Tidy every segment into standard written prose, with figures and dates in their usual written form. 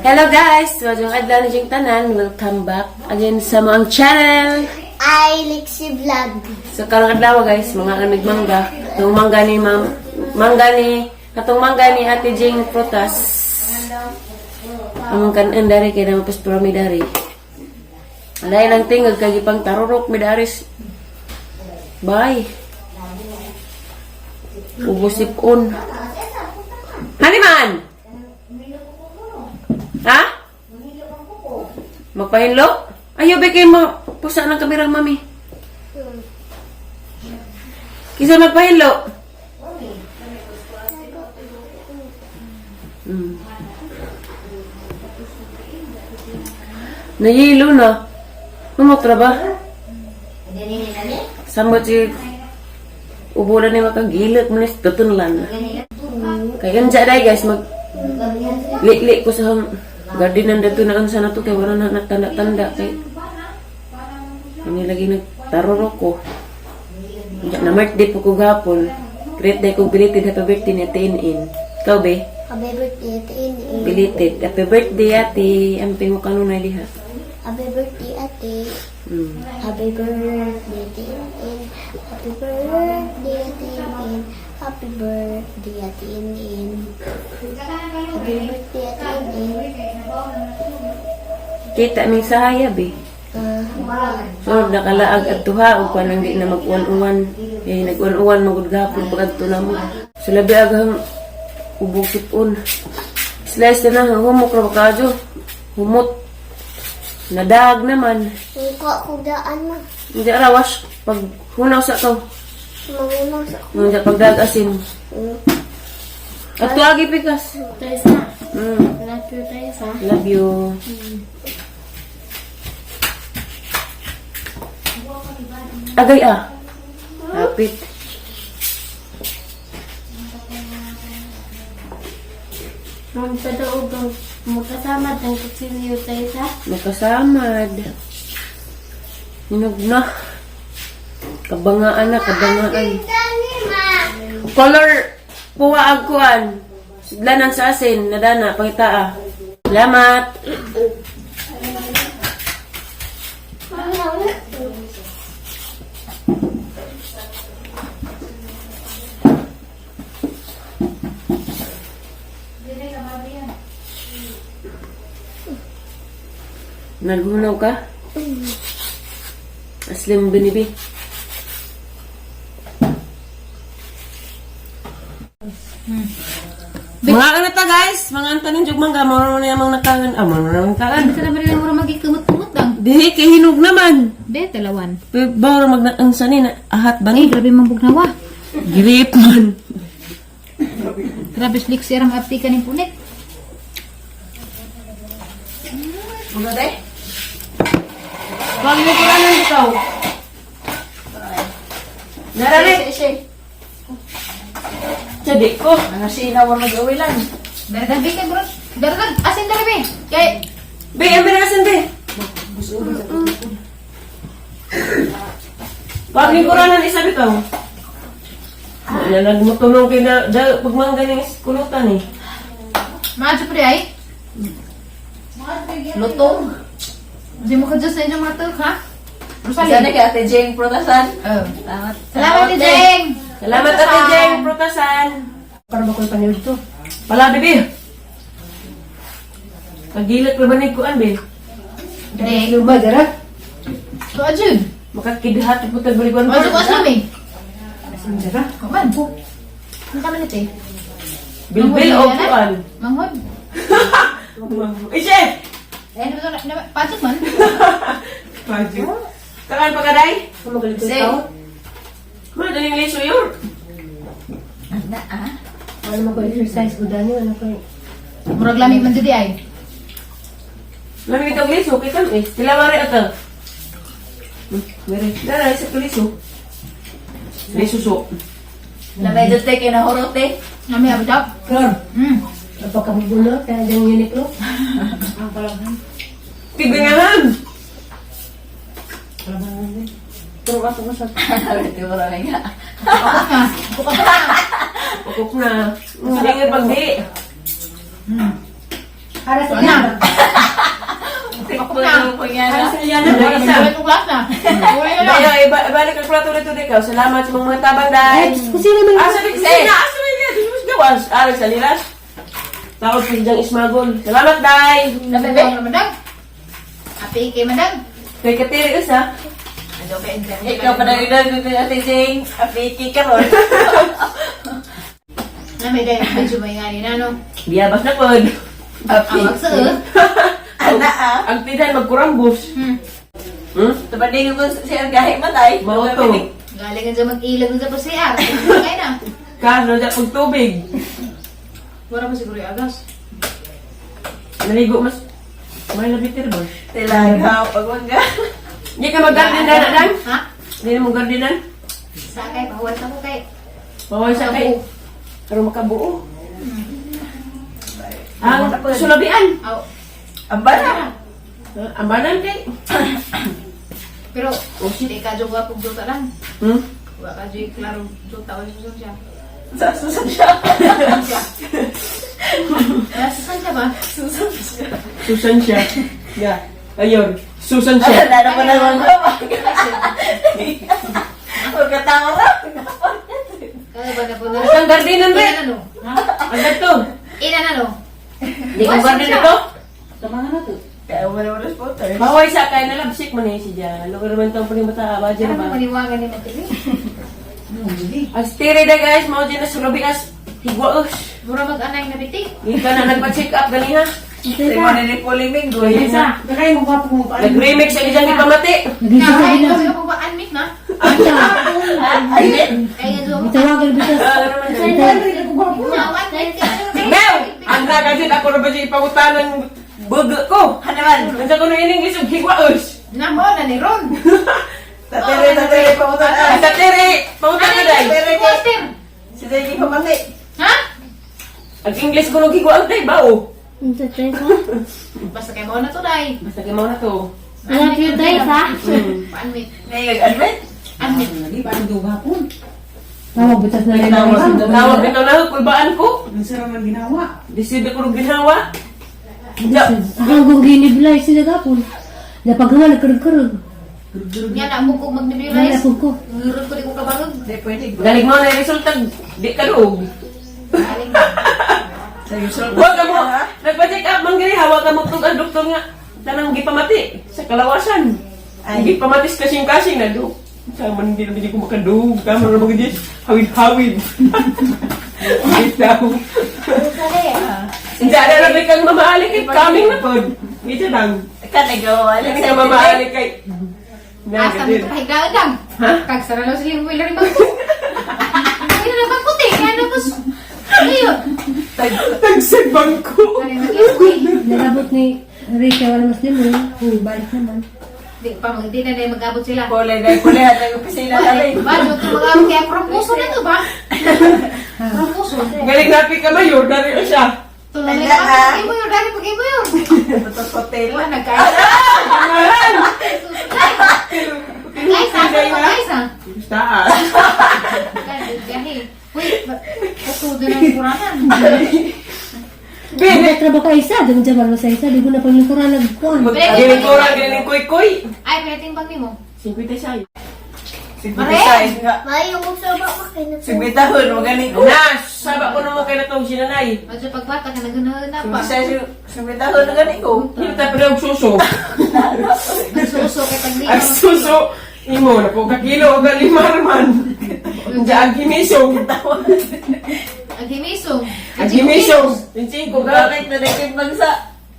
Hello guys! Maayong adlaw ni Jing tanan. Welcome back again sa among channel. I Lexi Vlog. So karong adlaw guys, mga amig mangga. Katong mangga ni Ma'am, mangga ni katong mangga ni Ate Jing Prutas. Among kanon dari kay na mapastura mi dari. Alay lang tingog kay gipang tarurok mi dari. Bye. Ubusip-on. Haniman! Ha? Magpahinlo? Ayaw ba kayo pusa ng kamerang mami? Kisa magpahinlo? Nahilo na. Humutra ba? Samot si ubulan ni makagilot mo ni tutunlan. Kaya ganun siya guys, mag li ko sa garden ng dato na ang sana to kay wala na nagtanda-tanda kay kami lagi nagtaruro ko. Unsa na birthday po ko gapon. Great day ko belated happy birthday ni Ate In. Ikaw be? Happy birthday, Ate Inin. Belated happy birthday, Ate. Amping mo kanunay diha. Happy birthday, Ate. Happy birthday, Ate Inin. Happy birthday, Ate Inin. Happy birthday, Ate Inin. Happy birthday, Ate Inin. Kita mi sa haya be. So nakalaag at tuha ug kanang di na mag-uwan-uwan. Eh nag-uwan-uwan magud gapon pag adto na mo. So labi aghang ubog sipon. Slice na na humok ra ba kadyo. Humot. Nadaag naman. Mungko ko daan na. Hindi arawas pag hunaw sa to. Mangunaw sa Hindi pagdag asin. At tuagi pikas. Teresa. Mm. Love you, Teresa. Love you. Agay ah. Hapit. Ma'am, sa daog ang magkasama ang kutsilyo, Teresa. Nakasamad. Hinog na. Kabangaan na, kabangaan. Color, puwa agkuan. Sudlanan sa asin, nadana, pangita ah. Salamat. Naghunaw ka? Aslim binibi. Mga ano ta guys, mga antanin jug mangga mo na yamang nakangan. Ah, mo na nakangan. Sa naman rin mura magikumot-kumot lang. Dihi kay hinog naman. Be, talawan. Pero bawal mag ang sanin ahat ba Eh, ni? grabe mong bugnawa. Grip man. Grabe slik siya ang aptika ni punit. Wag mo kuranan ikaw. Narari. Jadi ko. Ano sinaw ang mag-uwilan? Darag be kay bro. Darag asin dali be. Kay Be, ang binasan be. Wag mo kuranan isa bitaw. Wala lang mo tulong kay na da, pagmangga ng kulutan eh. maadyo pre ay. Lutong. Hindi mo ka Diyos na inyong mga tulk, ha? Sana kay Ate Jeng Protasan. Oh. Salamat. Salamat, Ate Jeng! Salamat Ate Jeng, prutasan. Para ba ko'y paniod to? Pala, bebe. Pagilot pa ba ni kuan, be? Dre. Luma, dara. So, adyo. Makakidhat po tag baliguan Adyo ko aslam eh. Asin, dara. Kaman. Ang kami nito eh. Bilbil o kuan. Manghod. Eh, chef! Eh, ano ba ito? Pasok man. Pajit. Takan pa kaday? Magaling Say. Ma, daling liso yun. Ana, ah. Wala mo ko exercise ko dani, wala ko. Murag lami man dito ay. Lamig itong liso, kita eh. Sila mare ato. Mere. Dara, isa to liso. Liso so. Na medyo te, kinahurot eh. Lami abot. Flor. Napakabugulo, kaya dyan Uniqlo. Tignan Pero kaso ko sa Ito mo lang nga. Ukok na. Ukok na. Ukok na. Hindi nga pagdi. Para sa Na. Ako na. Para sa Liana, Wala isa. na itong glass na. Wala na lang. Dayo, ibalik ang plato nito ikaw. Salamat sa mga tabang, day. Ay, Diyos ko, sino man Asa rin kusina? Asa rin niya? Diyos ko, gawas. Aray sa liras. Tawag sa diyang ismagol. Salamat, day. Nabe, madam. Api kay madam. Kay katiri isa. Ikaw pa na rin Ate Jing. Apiki ka ron. Na may dahil medyo may nga ni nano. Biyabas na pod. Awag sa eh. Ana ah. Ang tidan magkurambos. Tabanding ko siya gahi man ay. Mao to. Galing ka dyan mag-ilag na sa CR. Kaya na. Kaso na pag tubig. Wala pa siguro yung agas. Naligo mas. May labitir boss. Tilaga, pagwangga. Hindi ka mag-garden na na dan? Ha? Hindi na mo gardenan? Sa kay, pahuwas ako kay. Bawal sa kay. Pero makabuo. Ang sulabian. Aw. Ang bara. Ang banan kay. Pero, di ka dyan wapog duta lang. Hmm? Wa ka dyan klaro duta o susun siya. Sa susan siya. Susun siya. Susun siya ba? Susan siya. Susan siya. Yeah. Ayun. Susan siya. Wala na pa naman ko. Pagkatawa ra. Kaya ba na po na? Ang gardenan ba? Inan ano? Ha? Ang ganito. Inan ano? Hindi ko garden na to. Kaya mo naman reporter. Bawal sa kay nalabsik man eh si Jan. Lugar man tong puning bata ba dyan Ano ba? maniwagan ni Matili? Ang stiri na guys, mao dyan na sulubi as higwaos. Mura mag-anay na biti. Hindi ka na nagpa-check up gani ha. Sa mo ni Puli Minggoy. Isa, kaya mo gwapo mo pa. Nag-remix ang isang ipamati. Na, ay, kasi ako ba unmute na? Ay, nga Tawagan bitas. Ano naman dyan? Na, unmute ka. Mew! Ang nagajit ako na ba siya ipangutan ng bugo ko? Hanaman. Nandiyan ko na in English og higwaos. Na mo na ni Ron. Tatere, tatere, pamutan ah. Sa tiri, pangutan na day. Tatere, Poster. Si Jay pamati. Ha? Ang English ko nung higwaos day, bao. Unsa tayo sa? Basta kay mo na to day. Basta kay mao na to. I love you tayo sa. Pa-unmute. Nagag-admit. Unmute. Tawag bitas na rin. Tawag bitaw na kulbaan ko. Diside ko nung ginawa. Ja, Ang kung giniblay sila gapon. Napaghaman, nagkarag-karag. Yan na mo ko Wala mag-nebulize. po ko. Ngurot ko di ko kabarog. Hindi pwede. Galing mo na yung resulta, di ka luog. Galing. Sa usual. Huwag ka mo, nagpa-check up man gani, hawak ka mo tug ang doktor nga. Tanang gipamati sa kalawasan. Ay. Gipamatis kasing-kasing na dog. Sama hindi naman di ko makadug. Tama na mga Diyos. Hawid-hawid. Bitaw. Hindi, na lang kang mamaali kay kaming na pod. Dito lang. Ka nagawa. Hindi ka mamaali kay... Asa mo ito pahigaan lang. Ha? Kagsara lang sila yung wheeler yung bangko. Wheeler ng bangko te. Kaya na po. Ayun. Tagsag bangko. Narabot ni Rika, wala mas limo. Balik naman. Di pa mag di na na mag-abot sila. Puli na, puli. Ang opisina na rin. Ba, di mag-abot kaya proposal na to ba? Proposal. Galing napi ka mayor, dari na siya. Tulong na Ala, ah. pag mo yun, dali pag mo yun. Tutot hotel. Wala nagkaya. Guys, asa ko guys ah. Basta ah. Gahi. Uy, kasudo ng kuranan. Bine! Trabaho ka isa, dami dyan wala sa isa, di ko na panglingkuran nagkuhan. Galing ko lang, galing kuy-kuy. Ay, pinatimbang ni mo. 56. Sigbitay nga. Mayo mo sa ba kay na. Sigbitahon, magaling ko. Na, saba ko naman kayo na itong sinanay. Medyo pagbata ka naghunahon na pa. Sigbitahon, magaling ko. Hindi tayo pala ang suso. Nagsuso kay tagli. Ang suso, imo na po kakilo o galimar man. Diyan ang himisong. Ang himisong. Ang himisong. Yung singko ga. Bakit na naging bangsa?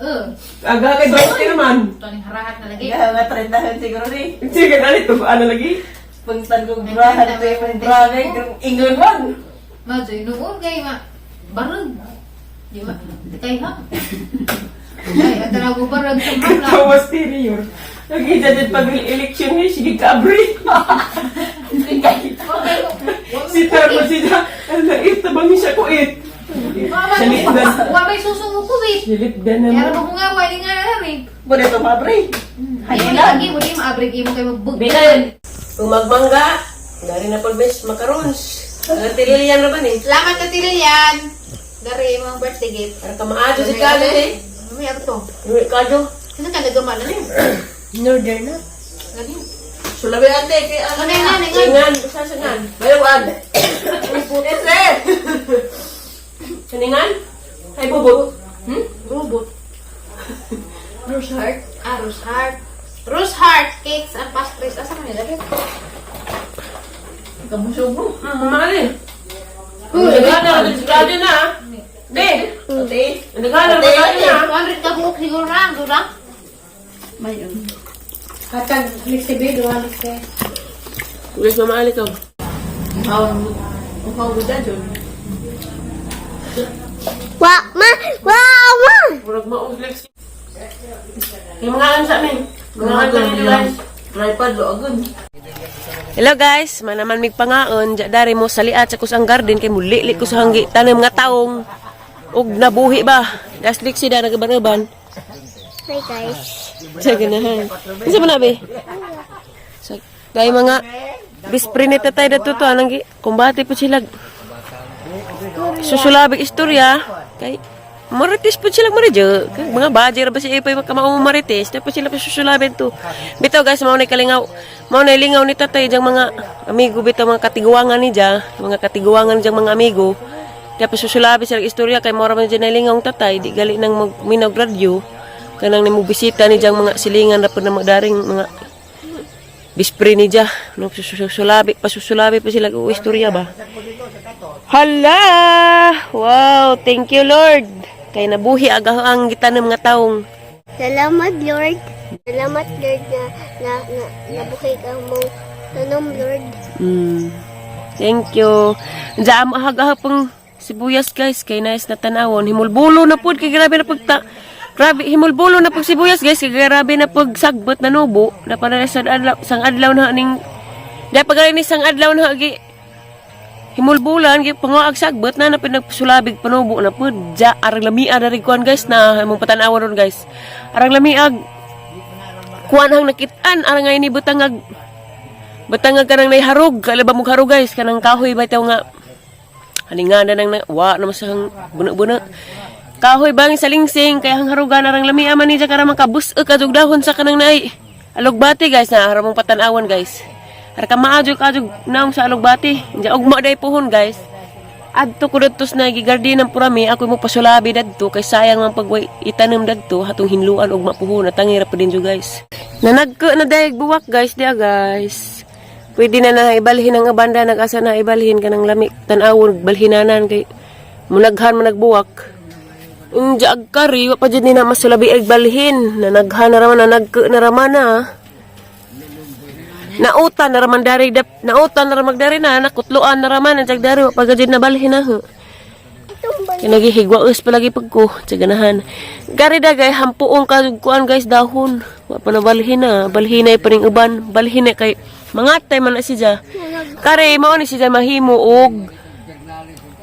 Eh, Aga kay 20 naman. ito ang harahat na lagi. Nga nga, 30 siguro ni. Sige, dali ito. Ano lagi? Pagtan kong burahan, ito yung burahan, yung ingon man. Medyo inuon kay ma. Barag. Di ba? Kay ha? Ay, ang tanaw ko barag sa mamla. Tawas terior. Lagi dyan pag election ni sige kabri. Si Tarmo siya. Ano, ito bang siya ko it? Silip na. Wa may susong ko bit. Silip na Kaya naman. mo nga wali nga na rin. Pwede ito mabre. Ay, lagi mo di maabrig imo kay magbug. Bilan, kung magmangga, dari na po bes macarons. Ang tililian naman eh. Salamat na Lilian. Dari imong birthday gift. Para ka maadyo si Kali eh. May ako to. Uwi ka do. Kasi ka nagama na niya. Northern na. Lagi. Sulabi ate, kay ano Ano na yan? Singan, sa singan. Bayuan. Ese! Siningan? Ay bubot. Robot. Rose Heart. Ah, Rose Heart. Rose Heart Cakes and Pastries. Asa man nila? Kamusog mo. Mamali. Uy, nagana, nagana na. Be, Ate. nagana, nagana na. 200 ka buok siguro na. Dura. Mayon. Hatag, flexible, duha ka. Guys, mamali ka. Uhaw mo dyan, Jun. Wa ma wa ma. Murag maong flex. Yung mga ano sa amin. Mga ano nito, guys. Tripod, loagon. Hello guys, manaman mig pangaon, ja dari mo saliat sa kusang garden kay muli ko sa hanggi tanim nga taong ug nabuhi ba. Daslik sida nagaban-uban. Hi guys. Sa ganahan. Unsa man na be? Sa kay mga bispre ni tatay dato to anang gi kumbate po sila. Susulabig istorya kay Marites po sila maridyo. Kay mga bajer ba si Ipay makamao marites. Tapos sila pa susulabin to. Bitaw guys, mao na kalingaw. Mao na lingaw ni tatay diyang mga amigo bitaw mga katiguangan ni dya, mga katiguangan diyang mga amigo. Tapos susulabi sila istorya kay mao ra man dyan nalingaw ang tatay di gali nang magminaw radyo. Kanang nimo bisita ni diyang mga silingan ra pud na magdaring mga bispre ni dya. No, susulabi, pasusulabi pa sila og istorya ba. Hala! Wow, thank you Lord. Kay nabuhi aga ang gitanom nga taong. Salamat Lord. Salamat Lord na na, na nabuhay ka mong tanom Lord. Thank you. Diyan am ahag pang sibuyas guys kay nice na tanawon. Himulbulo na pud kay grabe na pagta. Grabe himulbulo na pag sibuyas guys kay grabe na pag sagbot na nubo. Na para sa adlaw sang adlaw na ning Di pa ni sang adlaw na gi himulbulan gi pangaag sagbot na na pinagsulabig panubo na pud. Ja arang lamia na rin kuan guys na imong patanawan ron guys. Arang lamiag kuan hang nakitaan arang ngay ni butangag Batang nga kanang naiharog, kala ba mong harog guys, kanang kahoy ba itaw nga haninga na nang na, wa na masahang buna-buna. Kahoy bang sa lingsing, kaya ang harugan arang lami aman ni kara makabus ka jug dahon sa kanang naay. Alugbati guys na aram mong patanawan guys. Ara ka maadyo ka naong sa alugbati. Diya ugma day puhon guys. Adto ko dadto sa nagigardin ng purami, ako mo pasulabi dadto kay sayang man pag itanom dadto hatong hinluan og mapuhon at tangira pa din jo guys. Nanagko na dayag buwak guys diya guys. Pwede na na ibalhin ang abanda nag-asa na ibalhin kanang lami tan-awon balhinanan kay munaghan man nagbuwak. Unja ag kari wa pa jud ni na masulabi ag balhin nanaghan na raman nanagko na raman na. Nautan na raman dari dap nautan na raman dari na nakutloan na raman ang jag dari wa pa gajud na balhin na. Ho. Kaya nagihigwaos palagi pag ko, tsaganahan. Gari da gay, hampuong ka kuan guys dahon. Wa pa na balhin na, balhin na paning uban, balhin na kay mangatay man na siya. Kare mao ni siya mahimo og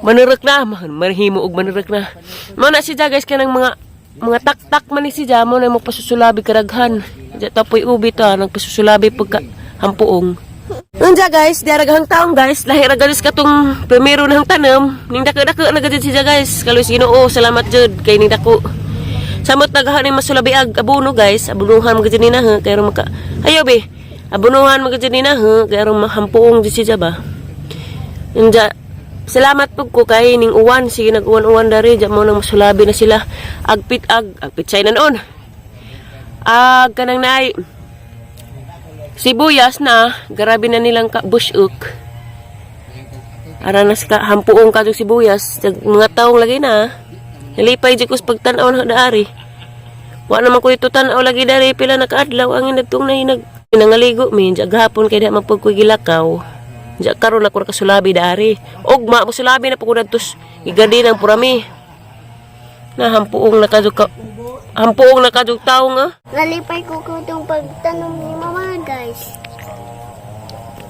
manurok na, mahimo og manurok na. Mao na siya guys kanang mga taktak man ni siya mo na magpasusulabi karaghan. Diya tapoy ubi ta nagpasusulabi pagka hampuong. Unja guys, diara gahang taong guys, lahi ra galis katong primero na hang tanom, ning dako-dako na gajud siya guys. Kaluy Ginoo, salamat jud kay ning dako. Samot nagahan ni masulabi ag abono guys, abonuhan magajud ni na ha, kay aron maka Ayo be. Abonuhan magajud ni na ha, kay aron mahampuong jud siya ba. Unja, salamat pug ko kay ning uwan sige nag-uwan-uwan dari ja mo nang masulabi na sila. Agpit ag agpit say na noon. Ag kanang naay sibuyas na, grabe na nilang ka bushuk. Ara na sa ka, hampuong kadtong sibuyas, mga taong lagi na. Nalipay jud ko sa pagtan-aw na daari. Wa naman ko ito tan-aw lagi dari pila nakaadlaw ang nagtong na nag nangaligo mi ja gahapon kay di man pud ko gilakaw. Ja karon ako nakasulabi dari. Ugma mo sulabi na pud ko dadto gigardin ang purami. Na hampuong na kadtong ka hampuong na kadtong taong ah. Nalipay ko ko itong pagtanom ni mama guys.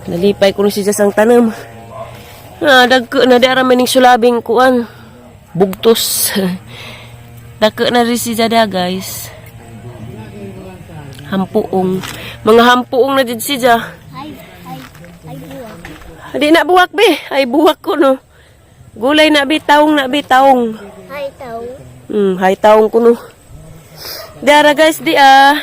Nalipay ko na siya sang tanom. Ah, dagko na di ara maning sulabing kuan. Bugtos. Dagko na rin si Jada, guys. Hampuong. Mga hampuong na did si Ja. Ay, ay, ay buwak. Di na buwak be. Ay buwak ko no. Gulay na be, taong na be, taong. Ay tao. Hay taong ko no. Dara guys, di ah.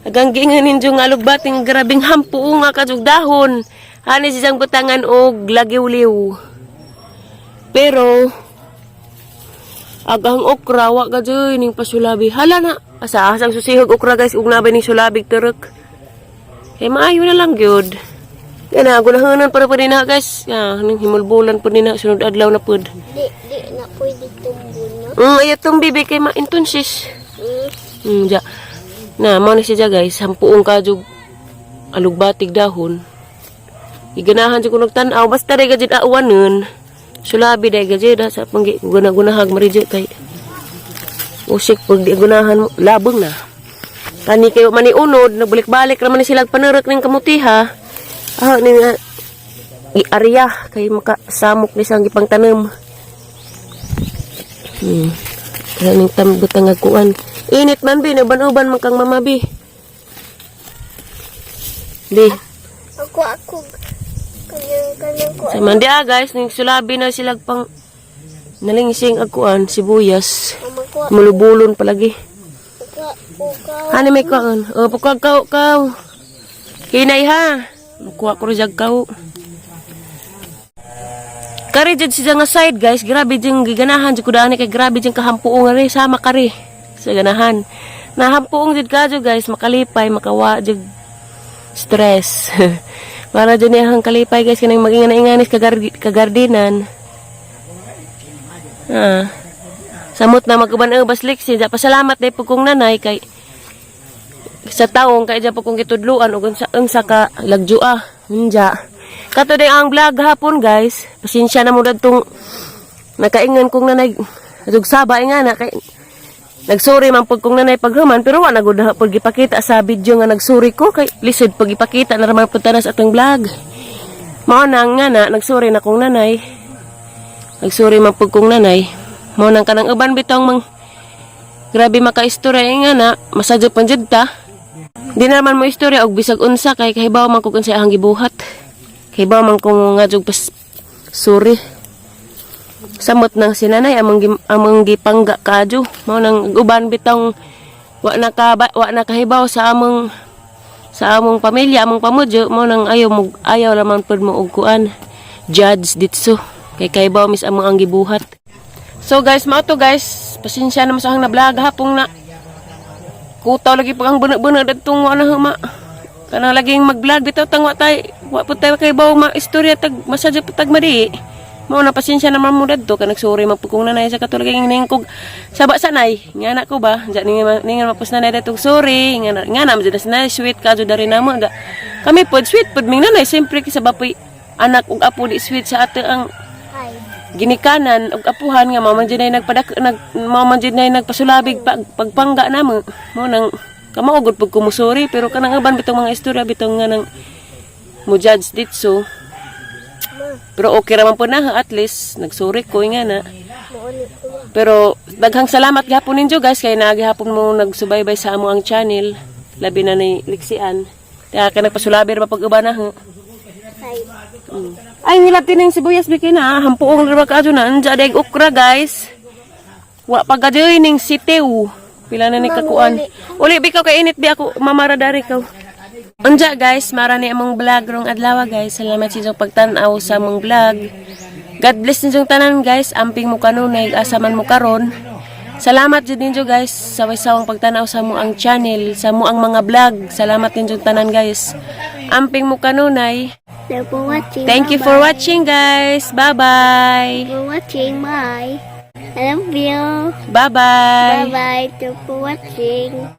Agang giingan ninyo nga alugbating grabing hampo nga kajug dahon. Ani siyang butangan og lagiwliw. Pero agang okra wa ka dyan ning pasulabi. Hala na. Asa asang susihog okra guys ug nabay ning sulabig turok. Eh maayo na lang gyud. Yan na, gunahanan para pa din na guys. Ya, ning himulbulan po din na sunod adlaw na pud. Di, di na pwede tumbon, no? Ayo tong bibi kay ma-intonsis. Ja. Na, mao na siya guys, hampuong kajug alugbatig dahon. Iganahan jud ko nagtan-aw basta day gajud awanon. Sulabi day gajud sa panggi guna-gunahag maridyo kay usik pag di gunahan mo labong na. Kani kayo mani unod nagbalik-balik ra man ni sila panurak ning kamutiha. Ah, ni nga i-arya kay makasamok ni sang gipangtanom. Kaya ning tambutang kuan. Init man bi, uban-uban man kang mama bi. Di. Ako, ako. Kanyang, kanyang ko. Sa man di ah, guys, ning sulabi na sila pang nalingsing agkuan sibuyas. Mama ko, Mulubulon palagi. ako, ako. Hani may kuan. O pukag kaw kaw. Kinay ha. Mukuha ko rin kaw. Kari jud siya nga side guys, grabe jud giganahan jud ko dani kay grabe jud kahampuong ari sama kari sa ganahan. Nahampuong jud kadyo guys, makalipay, makawa jud stress. Para jud niya ang kalipay guys kanang magingana-inganis kagardinan. Ah. Samot na magkuban-ubas liksi, ja pasalamat day pud kong nanay kay sa taong kay dyan po kong gitudluan ug unsa unsa ka lagjua unja kato day ang vlog hapon guys, pasensya na mo dadtong nakaingon kong nanay adug saba nga na kay nagsuri man pud kong nanay paghuman, pero wa na gud na pud gipakita sa video nga nagsuri ko kay lisod pag ipakita na raman pud tanas atong vlog. Mao na nga na nagsuri na kong nanay, nagsuri man pud kong nanay. Mao nang kanang uban bitong mang grabe makaistorya nga na masadyo pan jud ta. Di na naman mo istorya og bisag unsa kay kahibaw man kog unsa ang gibuhat. Kahibaw man ko nga jug pas sorry. Samot nang sinanay among among gipangga kadyo. Mao nang uban bitong wa na kahibaw sa among pamilya, among pamudyo, mao nang ayaw mo ayaw lamang pud mo og kuan judge ditso kay kahibaw mis among ang gibuhat. So guys, mao to guys, pasensya na mo sa akong na vlog hapong na kutaw lagi pag ang bunag-bunag datong wa na huma. Kana laging mag-vlog bitaw tang wa tay wa pud tayo kay baw ma istorya tag masadya pud tag madi. Mao na pasensya naman mo dadto ka nagsuri man pud kong nanay sa kato laging ningkog saba sa nay. Nga na ko ba? Diya ningan mapos nanay datong sorry. Nga na man jud na sweet ka jud dari namo. Da. Kami pod sweet pod ming nanay siyempre kay sa bapoy anak ug apo di sweet sa ato ang Hi. ginikanan ug apuhan nga mao man jud nay nagpadak nag mao man jud nay nagpasulabig pag pagpangga namo. Mo nang kamao gud pag kumusuri, pero kanang uban bitong mga istorya bitong nga nang mo judge ditso, pero okay ra man po na, at least nagsuri ko nga na. Mauli ko ma. Pero daghang salamat gihapon ninyo guys kay naa gihapon mo nagsubaybay sa amo ang channel, labi na ni Lixian kaya ka nagpasulabi ra ba pag uban na ha. Hi. Ay, ngilab din yung sibuyas bikin na. Hampuong na ba kaadyo na. Andiyan adeg okra, guys. Wa pa gadyoy ning sitiw. Pila na ni kakuan. Uli, bikaw kay init bi ako. Mamara dari kaw. Unja guys, mara ni among vlog rong adlaw guys. Salamat sa inyong pagtan-aw sa among vlog. God bless ninyong tanan guys. Amping mo kanunay, asa man mo karon. Salamat jud ninyo guys sa sawang pagtanaw sa mo ang channel, sa mo ang mga vlog. Salamat ninyong tanan guys. Amping mo kanunay. Thank you for watching. Thank you for watching guys. Bye-bye. For watching. Bye. I love you. Bye-bye. Bye bye. Thank you for watching.